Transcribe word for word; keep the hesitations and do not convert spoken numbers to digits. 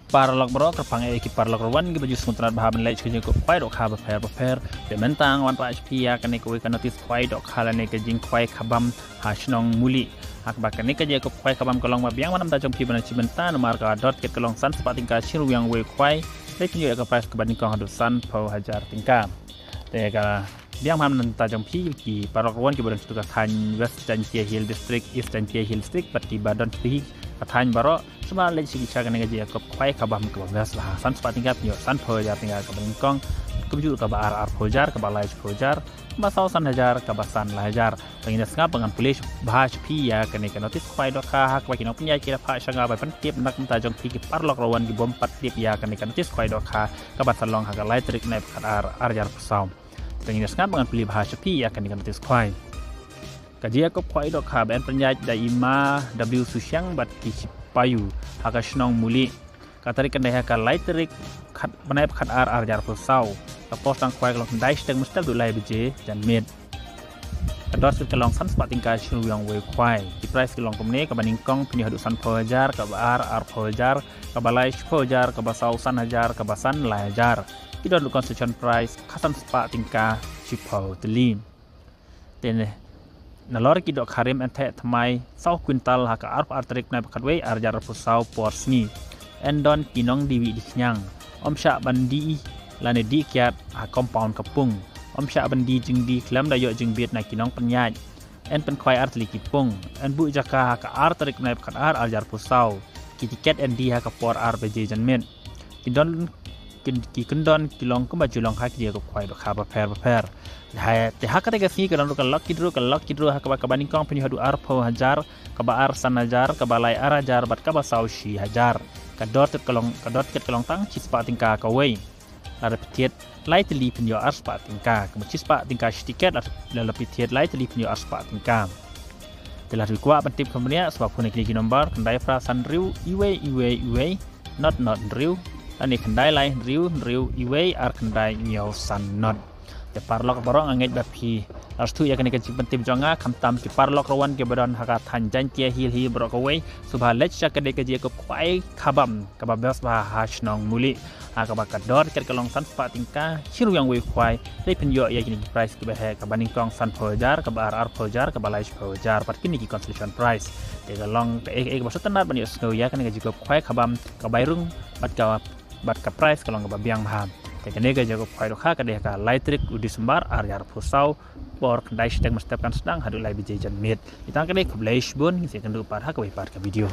Paralok baroh, kyrpang ïa ki paralok ruh wan ki ba ju sngewtynnat bha ban leit sha ka jingkup khwai dohkha bapher bapher. Te mynta nga wanrah sha phi ïa kane kawei ka notis khwai dohkha lane ka jingkhwai khabam ha shnong Muli. Ha kaba kane ka jingkup khwai khabam ka long ba biang bha na ka bynta jong phi ban leit sha mynta namar ka dor tiket ka long san spah tyngka shi ryngwiang wei khwai. Te phin ïoh ïa ka prize kaba nyngkong haduh sanphew hajar tyngka. Te ka biang bha na ka bynta jong phi ki paralok ruh wan ki ba don sha ka thaiñ West Jaintia Hills District, East Jaintia Hills District, bad ki ba don sha ka thaiñ baroh. Sngewbha leit sha ka jingkup khwai khabam kaba best bha. San spah tyngka phin ïoh sanphew hajar tyngka kaba nyngkong, kumjuh kaba ar arphew hajar, kaba lai shiphew hajar, kaba saw san hajar, kaba san lai hajar. Te ngin ïa sngap ba ngan pule bha sha phi ïa kane ka notis khwai dohkha ha kaba ki nongpynïaid ki la phah sha nga ba ban tip na ka bynta jong phi ki paralok ruh wan ki bym pat tip ïa kane ka notis khwai dohkha kaba sa long ha ka lai tarik Naiphit khatar ar hajar arphew saw. Te ngin ïa sngap ba ngan pule bha sha phi ïa kane ka notis khwai. Ka jingkup khwai dohkha ba yn pynïaid da i Ma W Sushiang bad ki shipai ha ka shnong Muli. Ka tarik kan dei ha ka lai tarik khat, bnai khatar ar hajar arphew saw. Ka por sdang khwai ka long khyndai shiteng mynstep haduh lai baje janmiet. Ka dor tiket ka long san spah tyngka shi ryngwiang wei khwai. Ki prize ki long kumne, kaba nyngkong phin ïoh haduh sanphew hajar, kaba ar arphew hajar, kaba lai shiphew hajar, kaba saw san hajar, kaba san lai hajar. Ki don ruh consolation prize khatsan spah tyngka shiphew tylli. Te nalor ki dohkha rim yn theh thymmai saw kwintal ha ka arphew ar tarik Naiphit khatwei ar hajar arphew saw por sngi. Yn don ki nongdie wieh die khñiang. Ym shah ban die lane die kiad ha compound ka pung. Ym shah ban die jingdie khlem da ïoh jingbit na ki nongpynïaid. Yn pynkhwai ar tylli ki pung. Yn buh jaka ha ka ar tarik Naiphit khatar ar hajar arphew saw. Ki tiket yn die ha ka por ar baje janmiet. Ki don, ki, ki kyndon ki long kumba ju long ha ki jingkup khwai dohkha bapher bapher. Te ha, te ha kata ka sngi ka don ruh ka lucky draw, ka lucky draw ha kaba, kaba nyngkong phin ïoh haduh arphew hajar, kaba ar san hajar, kaba lai ar hajar bad kaba saw shi hajar. Ka dor tiket ka long, ka dor tiket ka long tang shi spah tyngka kawei. Lada phi thied lai tylli phin ïoh ar spah tyngka. Kumba shi spah tyngka shi tiket, lada, lada phi thied lai tylli phin ïoh ar spah tyngka. Te lada phi kwah ban tip kham bniah, sngewbha phone ïa kine ki nombar, khyndai phra san hynriew, iwei, iwei, iwei, not, not, hynriew, lane khyndai lai hynriew, hynriew, iwei, ar khyndai, hynñiew san not. Te paralok baroh nga ngeit ba phi la sngewthuh ïa kane ka jingpyntip jong nga, khamtam ki paralok ruh wan ki ba don ha ka thaiñ Jaintia Hills hi baroh kawei, sngewbha leit sha kane ka jingkup khwai khabam kaba best bha ha shnong Muli. Ha kaba ka dor tiket ka long san spah tyngka, shi ryngwiang wei khwai, te phin ïoh ïa kine ki prize kiba heh, kaba nyngkong sanphew hajar, kaba ar arphew hajar, kaba lai shiphew hajar, bad kine ki consolation prize. Te ka long kaei kaei kaba sngewtynnat ban ïohsngew ïa kane ka jingkup khwai khabam, ka bai rung, bad ka, bad ka prize ka long kaba biang bha. Te kane ka jingkup khwai dohkha ka dei ha ka lai tarik u December ar hajar arphew saw, por khyndai shiteng mynstep kan sdang haduh lai baje janmiet. Te tang kane, khublei shibun, ngin sa ïakynduh pat ha kawei pat ka video.